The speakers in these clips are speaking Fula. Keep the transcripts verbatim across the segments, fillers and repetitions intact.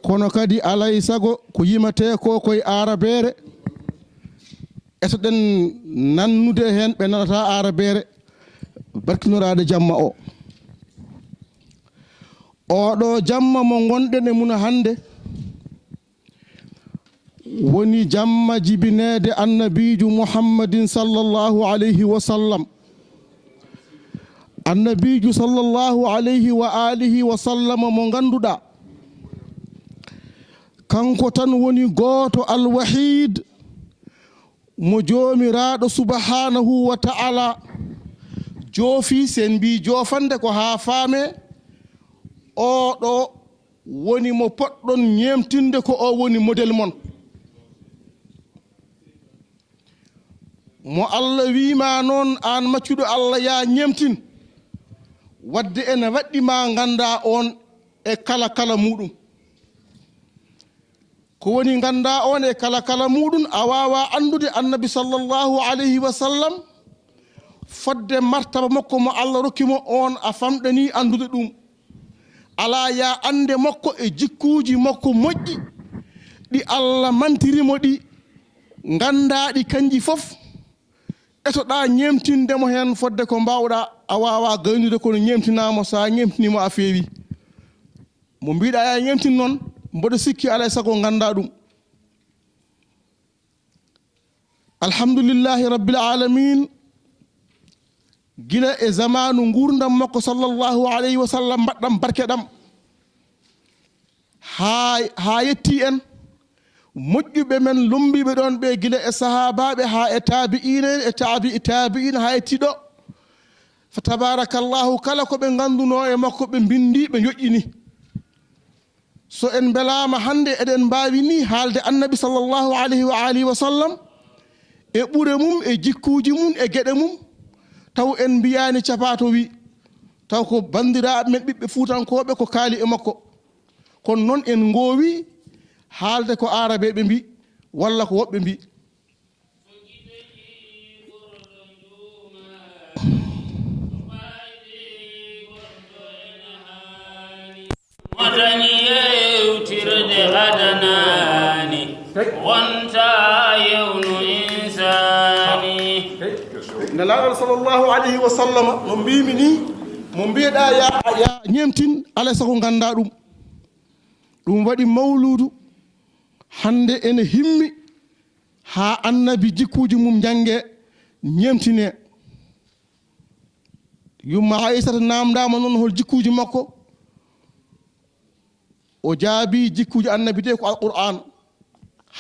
Kono kadi alay sago ko yimatee ko koye aarabeere, eto-ɗen nannude heen ɓe nanata aarabeere, barkinoraade jamma o. Oɗo jamma mo ngonɗen e mum hannde woni jamma jibineede Annabiijo Muhammadin sallallahu alayhi wa sallam. Annabiijo sallallahu alayhi wa alihi wa sallam mo ngannduɗaa, kanko tan woni gooto, Al-Wahiid, mo Joomiraaɗo subhaanahu wa ta'ala joofi, sen mbii joofande ko haa faame, oɗo woni mo poɗɗon ñeemtinde, ko o woni model mon. Mo Allah wiima noon, aan maccuɗo Allah, yaa ñeemtin, wadde ene waɗɗi ma nganndaa oon e kala kala muuɗum. Ko woni nganndaa oon e kala kala muuɗum, a waawaa anndude Annabi sallallahu alayhi wa sallam fodde martaba makko mo Allah rokki mo oon, a famɗanii anndude ɗum. Alaa yaa annde makko e jikkuuji makko moƴƴi ɗi Allah mantiri mo ɗi, nganndaa ɗi kanji fof, etoɗaa ñeemtinde mo heen fodde ko mbaawɗaa, a waawaa gaynude kono ñeemtinaa mo, so a ñeemtinii mo a feewi. Mo mbiiɗaa yaa ñeemtin noon, mboɗo sikki alay sago nganndaa ɗum. Alhamdulillahi Rabbil Aalamiin, gila e zamaanu nguurndam makko sallallahu alayhi wa sallam, mbaɗɗam barke ɗam, haa, haa yettii en, moƴƴuɓe men, lummbiiɓe ɗoon ɓe, gila e sahaabaaɓe haa e taabi'iina en, e taabi'i taabi'iina haa yettii ɗo. Fa tabaarakallahu, kala ko ɓe nganndunoo e makko, ɓe mbinndi, ɓe njoƴƴini. So en mbelaama hannde, eɗen mbaawi nii haalde Annabi sallallahu alayhi wa alihi wa sallam, e ɓure mum, e jikkuuji mum, e geɗe mum, taw en mbiyaani capaato wi, taw ko banndiraaɓe men ɓiɓɓe fuutankooɓe ko kaali e makko. Kono noon en ngoowi haalde ko aarabeeɓe mbi, walla ko woɓɓe mbi. Wotani yewtirde adanaani, wonta yewnu insaani. Nelaaɗo sallallahu alayhi wa sallam, no mbiimi nii, mo mbiyeɗaa yaa, yaa ñeemtin, alay sago nganndaa ɗum. Ɗum waɗi mawluudu hannde ene himmi haa Annabi jikkuuji mum njanngee, ñeemtinee. Yumma Aysata naamndaama noon hol jikkuuji makko, o jaabii jikkuuji Annabi de ko Alqur'aan.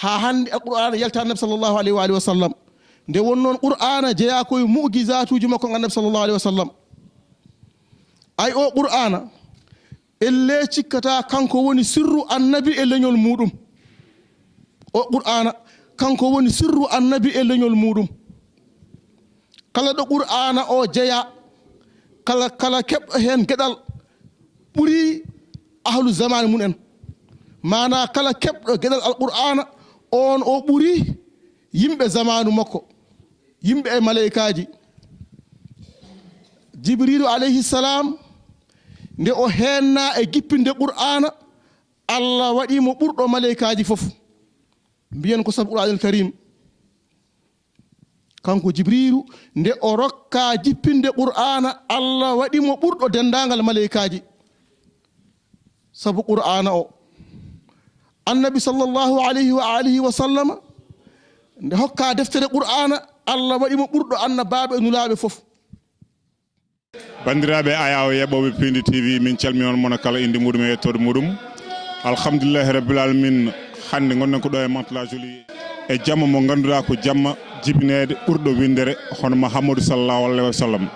Haa hannde Alqur'aana yalta Annabi sallallahu alayhi wa alihi wa sallam. Nde won noon Qur'aana jeyaa ko e mu'jizaatuuji makko Annabi sallallahu alayhi wa sallam. Ay o Qur'aana, ellee cikkataa kanko woni sirru Annabi e leñol muuɗum. O Qur'aana, kanko woni sirru Annabi e leñol muuɗum. Kala ɗo Qur'aana o jeyaa, kala, kala keɓɗo heen geɗal ɓuri ahlu zamaani mum en. Maanaa kala keɓɗo geɗal Alqur'aana, oon o ɓuri yimɓe zamaanu makko, yimɓe e maleykaaji. Jibriilu alayhi salaam, nde o heennaa e jippinde Qur'aana, Allah waɗi mo ɓurɗo maleykaaji fof. Mbiyen ko sabu Qur'aanul Kariim. Kanko Jibriilu, nde o rokkaa jippinde Qur'aana, Allah waɗi mo ɓurɗo denndaangal maleykaaji. Sabu Qur'aana o, Annabi sallallahu alayhi wa alihi wa sallama, nde hokka deftere Qur'aana, Allah waɗi mo ɓurɗo annabaaɓe e nulaaɓe fof. Banndiraaɓe ayaawo yeɓooɓe Piindi T V, min calmini on mono kala innde muɗum e yettoode muɗum. Alhamdulillahi rabbil alamin. Hannde ngonɗen ko ɗo e Mantes-la-Jolie e jamma mo ngannduɗaa ko jamma jibineede ɓurɗo winndere hono Muhammadu sallallahu alayhi wa sallam.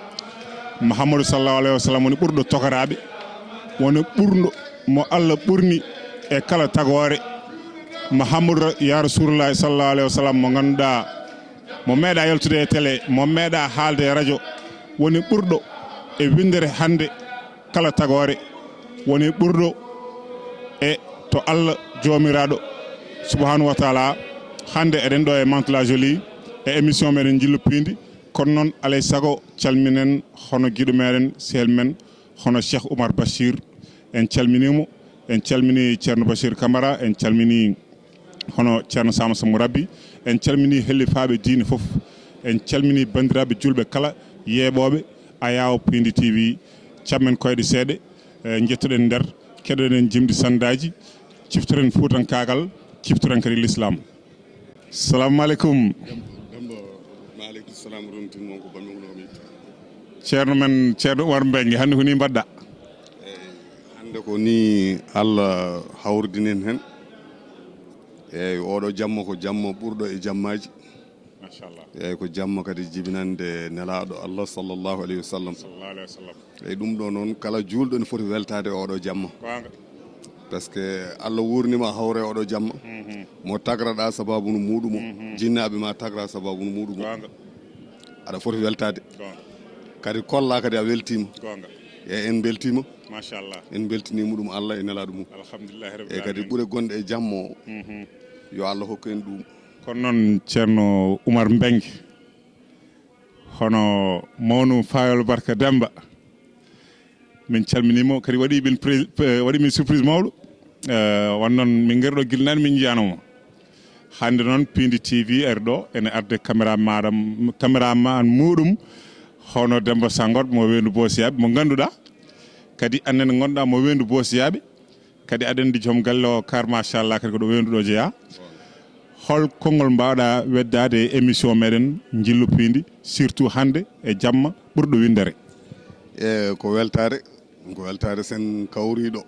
Muhammadu sallallahu alayhi wa sallam woni ɓurɗo tokaraaɓe, woni ɓurɗo mo Allah ɓurni e kala tagoore. Muhammadu ya Rasulullahi sallallahu alayhi wa sallam mo ngannduɗaa mo meeɗa yaltude e télé, mo meeɗa haalde e radio, woni ɓurɗo e winndere hannde kala tagoore, woni ɓurɗo e to Allah Joomiraaɗo subhanahu wa taala. Hannde eɗen ɗo e Mantes-la-Jolie e émission meɗen Njillu Piindi. Kono noon alay sago calminen hono giɗo meɗen, sehil men, hono Cheikh Oumar Bachir. En calminii mo, en calminii Ceerno Bachir Camara, en calminii hono Ceerno Sama Sammo Rabbi, en calminii hellifaaɓe diine fof, en calminii banndiraaɓe juulɓe kala, yeeɓooɓe Ayaawo Piindi T V. Cammen koyɗe seeɗa, eh, njettoɗen nder, keɗoɗen jimɗi sanndaaji, ciftoren fuutankaagal, ciftoren kadi lislaam. Salamu aleykum. Dembo, maaleykum salam, rontin mon ko bammi uno mi. Ceerno men, Ceerno Oumar Mbengue, hannde ko ni mbaɗɗa? Hannde ko ni Allah hawridinen heen. Eyyi, oɗo jamma ko jamma ɓurɗo e jammaaji. Machallah. Eyyi, ko jamma kadi jibinande nelaaɗo Allah sallallahu alayhi wa sallam. Sallallahu alayhi wa sallam. Eyyi, ɗum ɗo noon kala juulɗo ne foti weltaade e oɗo jamma. Goonga. Parce que Allah wuurnima hawre oɗo jamma. Mo tagraɗa sababu no muɗum o, jinnaaɓe ma tagra sababu no muɗum o. Goonga. Aɗa foti weltaade. Goonga. Kadi kolla kadi a weltima. Goonga. Eyyi, en beltima. Machallah. En beltinima ɗum Allah e nelaaɗo mum. Alhamdulillahi rabbil Eyyi, kadi alamin. Ɓure gonɗe e jamma o, yo Allah hokku en ɗum. Kono noon Ceerno Oumar Mbengue, hono mawnu Fayol Barka Demba, min calminii mo, kadi waɗi min pré- eh, waɗi min surprise mawɗo. Eh, wan noon min ngari ɗo gila naane min njiyaano mo. Hannde noon Piindi T V ari ɗo, ene arde caméra maɗam, caméraman muɗum, hono Demba Sangot mo Weendu Boosiyaaɓe, mo ngannduɗaa kadi annen ngonɗaa mo Weendu Boosiyaaɓe. Kadi aɗa anndi joom galle o, kar machallah, kadi ko ɗo Weendu ɗo jeyaa. Hol konngol mbaawɗa weddaade e émission meɗen Njillu Piindi, surtout hannde e jamma ɓurɗo winndere? E ko weltaare, ko weltaare sen kawriiɗo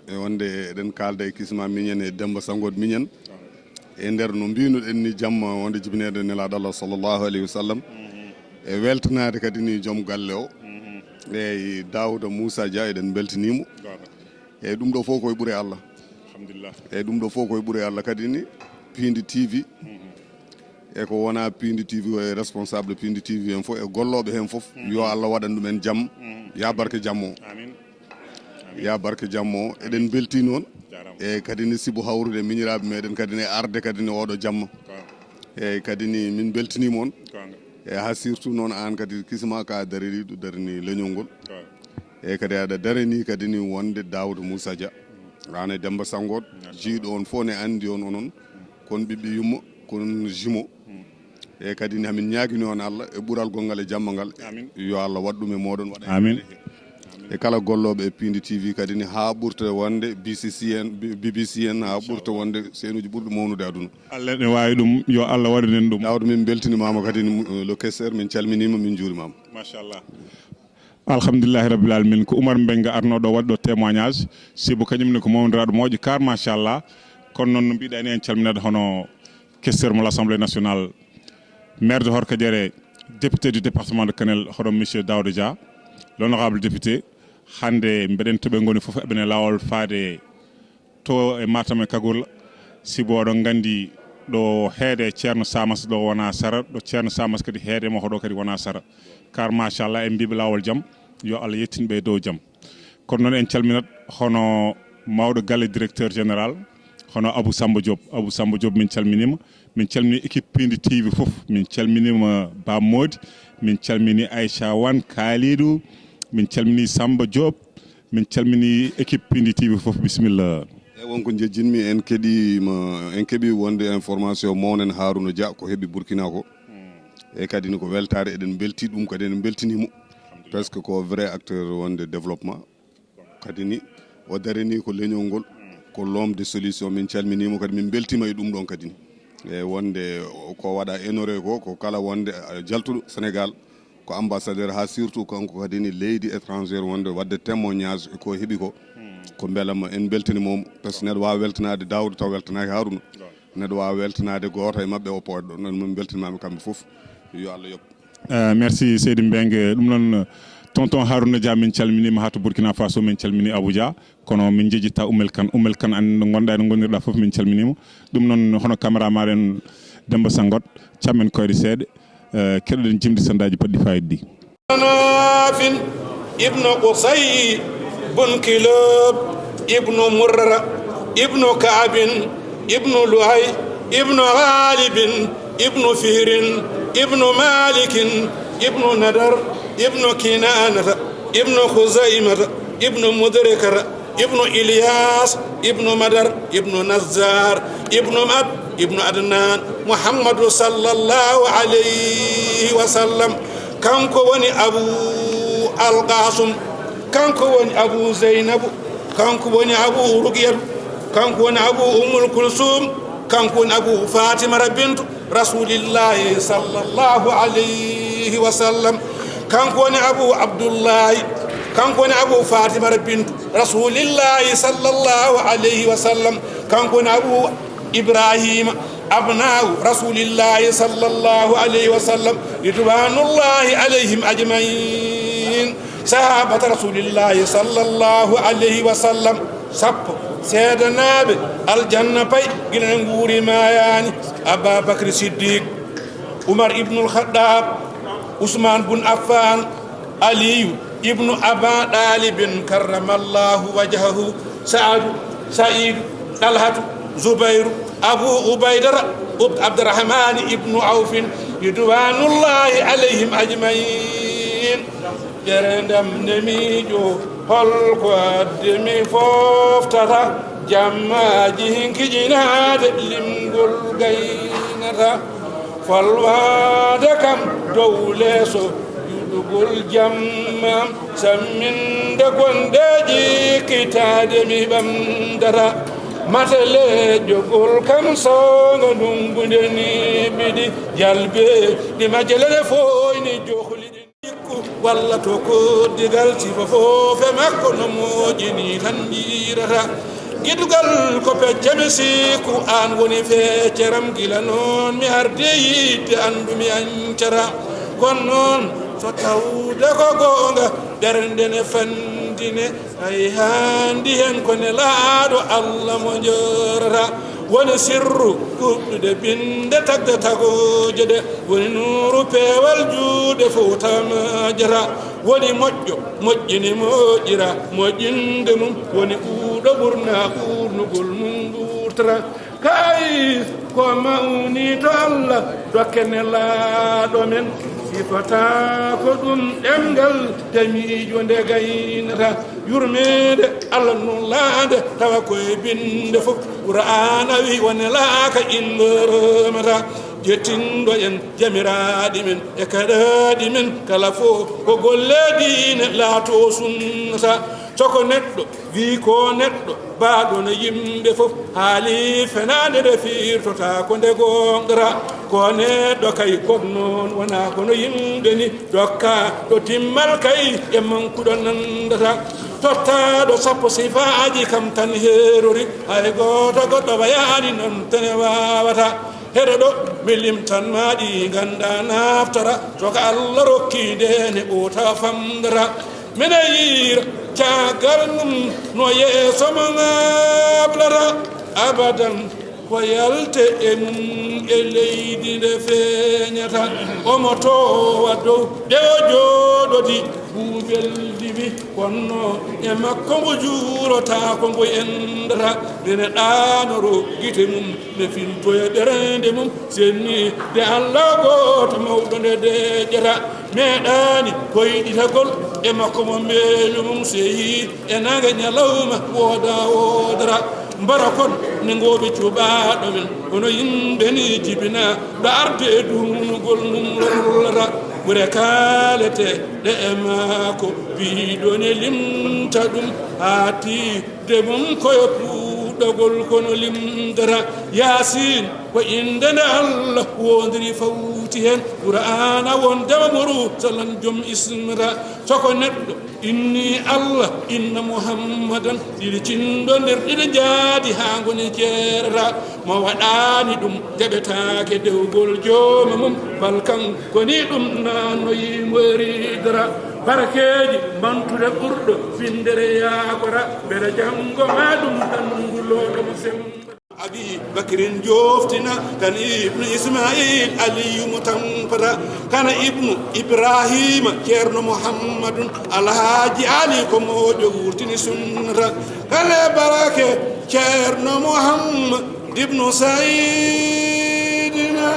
e wonde eɗen kaalda e kisma miñen e Demba Sangot miñen. E nder no mbinuɗen ni jamma wonde jibineede nelaaɗo Allah sallallahu alayhi wa sallam. E weltanaade kadi ni joom galle o. Eyyi, Daouda Moussa Dia, eɗen mbeltaniimo. Eyyi, ɗum ɗo fof koye ɓure Allah. Alhamdulillah. Eyyi, ɗum ɗo fof koye ɓure Allah kadi ni Piindi T V. E ko wona Piindi T V o e responsable Piindi T V en fof e gollooɓe heen fof, yo Allah waɗan ɗum en jam. Ya barke jamma o. Amin. Ya barke jamma o. Eɗen mbeltii noon. Jaaraama. E kadi ni sibu hawrude miñiraaɓe meɗen kadi ne arde kadi ne oɗo jamma. Goonga. Eyyi, kadi ni min mbeltaniima on. Goonga. E ha surtout noon aan kadi kisma ka daririiɗo darini leñol ngol. Goonga. Eyyi, kadi aɗa darani kadi ni wonde Daouda Moussa Dia. Aan e Demba Sangot, jiiɗo on fof ne anndi on onon. Kon ɓiɓɓe yumma, kon jumeaux. Eyyi, kadi ni hamin ñaagini on Allah e ɓural gongal e jamma ngal. Amin. Yo Allah waɗ ɗum e mooɗon, waɗa e Amin. meɗen. E kala gollooɓe e Piindi T V kadi ni haa ɓurta wonde B C C en, B- B B C en, haa ɓurta wonde seenuuji ɓurɗi mawnude aduna. Allah ne waawi ɗum, yo Allah waɗan en ɗum. Daouda, min mbeltinimaama kadi ni, le questeur, min calminiima, min njuurimaama. Machallah. Alhamdulillahi rabbil alamin, ko Oumar Mbengue arnooɗo waɗɗo témoignage, sibu kañum ne ko mawniraaɗo mawƴo kar machallah. Kono noon no mbiɗa ni en calminat hono questeur mo l'Assemblée nationale, maire de Horkadiéré, député du département de Kanel, hono monsieur Daouda Dia, l'honorable député. Hannde mbeɗen to ɓe ngoni fof eɓene laawol faade to e Matam e Kagourla, sibu oɗon nganndi ɗo heede Ceerno Samas ɗo wona sara, ɗo Ceerno Samas kadi heede mo hoɗo kadi wona sara. Kar machallah en mbiɓe laawol jam, yo Allah yettin ɓe e dow jam. Kono noon en calminat hono mawɗo galle directeur général, hono Abou Samba Diop. Abou Samba Diop min calminiima, min calmini équipe Piindi T V fof, min calminiima Ba Mody, min calmini Aïcha Wane, Kalidou, min calmini Samba Diop, min calmini équipe Piindi T V fof. Bisimilla. E won ko njejjinmi, en keɗiima, en keɓi wonde information mawnen Harouna Dia ko heɓi Burkina ko. E kadi ni ko weltaare, eɗen mbelti ɗum kadi, en mbeltiniimo. Parce que ko vrai acteur wonde développement. Kadi ni o darini ko leñol ngol. Ko l'homme de solution, min calminiimo kadi, min mbeltiima e ɗum ɗoon kadi. E wonde ko waɗa honoré ko, ko kala wonde, eh, jaltuɗo Sénégal, ko ambassadeur, haa surtout kanko kadi ne leydi étrangère wonde waɗde témoignage e ko heɓi ko. Ko mbela mo en mbeltini mo, par ce que neɗɗo waawa weltanaade Daawda taw weltanaaki Haaruna. Neɗɗo waawa weltanaade gooto e maɓɓe o pooɗɗo. Noon min mbeltanimaɓe kamɓe fof. Yo Allah yoɓ. Eh, merci Seydi Mbengue. Ɗum noon, tonton Harouna Dia, min calminiima haa to Burkina Faso, min calmini Abuja. Kono min njejjittaa Oumel Kane. Oumel Kane, an no ngonɗaa, no ngonirɗaa fof, min calminiima. Ɗum noon, hono caméraman en Demba Sangot, cammen koyɗe seeɗa, eh, keɗoɗen jimɗi sandaaji baɗɗi fayida ɗi. Manafin, ibnu Qusay, bun Kilab, ibnu Murra, ibnu Ka'bin, ibnu Lu'ay, ibnu Ghalibin, ibnu Fihrin, ibnu Malikin, ibnu Nadar, ibnu Kinanata, ibnu Khuzaimata, ibnu Mudrikata, ibnu Ilyas, ibnu Madar, ibnu Nazzar, ibnu Mad, ibnu Adnan, Muhammadu sallallahu alayhi wa sallam. Kanko woni Abu Al-Qasum, kanko woni Abu Zeynabu, kanko woni Abu Ruqiyatu, kanko woni Abu Ummul Kulsum, kanko woni Abu Fatimata bintu Rasulillahi sallallahu alayhi wa sallam. Kanko woni Abu Abdullahi, kanko woni Abu Fatimata bintu Rasulillahi sallallahu alayhi wa sallam. Kanko woni Abu Ibrahima, abnau Rasulillahi sallallahu alayhi wa sallam, ridwanullahi alayhim ajmain. Sahabata Rasulillahi sallallahu alayhi wa sallam, sappo seedanaaɓe aljanna pay, gila en nguuri maayaani. Ababakri Siddiq, Umar ibnul Khattab, Usman bun Affan, Aliyu ibnu Aba Ɗalibin karramallahu wajhahu, Saadu, Saidu, Ɗalhatu, Zubayru, Abu Ubaydata, Ub-, Abdurrahmani ibnu Awfin, ridwanullahi alayhim ajmain. Ƴerendam nde miijo, holko addi mi foftata, jammaaji hin kiƴinaade, limgol gaynata. Folwaade kam dow leeso, juɗugol jamma, samminde gondeeji, kitaade mi ɓamdata. Mate leƴƴogol kam, soonga ndungu nde ni ɓiɗi, jalbe ɗi majjelele foyni johli ɗin. Ikku walla to koddigal, sifa fof e makko no moƴƴini tan njiirata. Gidugal ko pecce mi sikku, aan woni fecceram, gila noon mi ardi yiɗde anndu mi ancata. Kono noon so tawde ko goonga, ɓernde ne fandine, ay haandi heen ko nelaaɗo Allah mo njoorata. Woni sirru kuɗɗude binde tagde tagooje ɗe, woni nuuru peewal juuɗe fof tamajata. Woni moƴƴo moƴƴini moƴƴira, moƴƴinde mum woni ɓuuɗo ɓurna ɓuurnugol mum ɓurtata. Kay ko mawni to Allah dokke nelaaɗo men, sifata ko ɗum ɗemngal tamiijo nde gaynata. Yurmeende Allah nulaande tawa koye binde fof, Qur'aana wi o nelaaka illo remata. Jettindo en jamiraaɗi men e kaɗaaɗi men kala fof, ko golle diine laato sunnata. Soko neɗɗo wi ko neɗɗo baaɗo no yimɓe fof, haali fenaande nde firtota ko nde goonga. Ko neɗɗo kay, kono noon wonaa kono yimɓe ni, dokka ɗo timmal kay e mankuɗo nanndata. Tottaaɗo sappo sifaaji kam tan heerori, hay gooto goɗɗo wayaani noon tene waawata. Heɗo ɗo mi limtan ma ɗi ngannda naftata, so ko Allah rokki nde ne ɓoota famdata. Mene yiira caggal mum no yeeso mo ŋaablata abadan, ko yalte e mum e leydi nde feeñata. Omo toowa dow ɗe o jooɗodi, buubel diwi, kono e makko mbo juurota ko mbo enndata. Mene ɗaanoro gite mum, ne fintoya ɓernde mum, senni de Allah gooto mawɗo nde deƴƴata. Meeɗaani koyɗitagol e makko mo mbeelu mum sehi e naange ñalawma wooda woodata. Mbara kon ne ngooɓi cuɓaaɗo men, kono yimɓe ni jibina ɗo arde e duunugol mum lorlata. Ɓure kaalete ɗe e maako, biɗo ne limta ɗum haa tiiɗde mum koye puuɗ. Ɗogol kono limdata. Yaasin ko innde nde Allah woondiri fawti heen. Qur'aana wondema mursalan joom ismata. Soko neɗɗo inni Allah, inna Muhammadan, ɗiɗi cinndondir, ɗiɗi njaadi haa ngoni ceerata. Mo waɗaani ɗum jaɓetaake dewgol jooma mum, bal kan ko ni ɗum naannoyi mo ridora. Barakeeji mantude ɓurɗo winndere yaakora, mbele janngo ma ɗum ɗanndu looɗo mo semmba. Abi Bakrin joftina, kan ibnu Ismail Aliyu mo tampata, kana ibnu Ibrahima Ceerno Muhammadun Alhaji Ali ko moƴo wurtini sunnata, kala barake Ceerno Muhammad ibnu Saidina.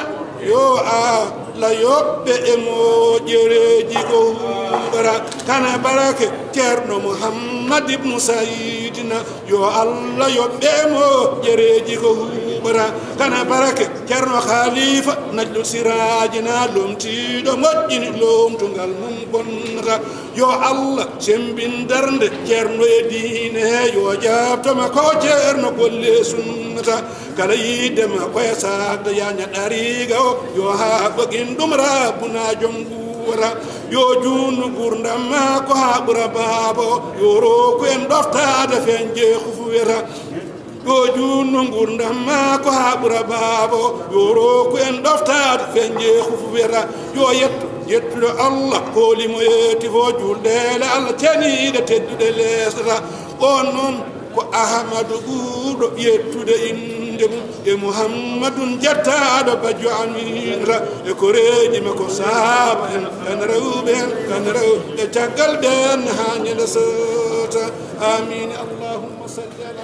Yo Allah yoɓɓe e moƴƴereeji ko huɓata, kana barake Ceerno Muhammad ibnu Saidina. Yo Allah yoɓɓe e moƴƴereeji ko huɓata, kana barake Ceerno Khalifa Najlu Sirajina, lomtiiɗo moƴƴini lomtungal mum bonnata. Yo Allah semmbin darnde Ceerno e diine he, yo jaabtoma ko Ceerno golle sunnata. Kala yiide ma koye saakde yaña ɗariiga o, yo haa ɓogin ɗum rabbuna joom nguura. Yo juunnu nguurndam ma ko haa ɓura baaba o, yo rokku en ɗoftaade feñje hufuweta. Yo juunnu nguurndam ma ko haa ɓura baaba o, yo rokku en ɗoftaade feñje hufuweta. Yo yettu yettude Allah, kooli mo yetti fo juldeele Allah ceniiɗe tedduɗe leesata. On noon ko Ahamadu ɓurɗo yettude innde mum, e Muhammadun jettaaɗo bajjo Aminata, e koreeji makko sahaaba en, kan rewɓe en, kan rewɓe caggal ɓeen haa ñande soota. Amin Allah.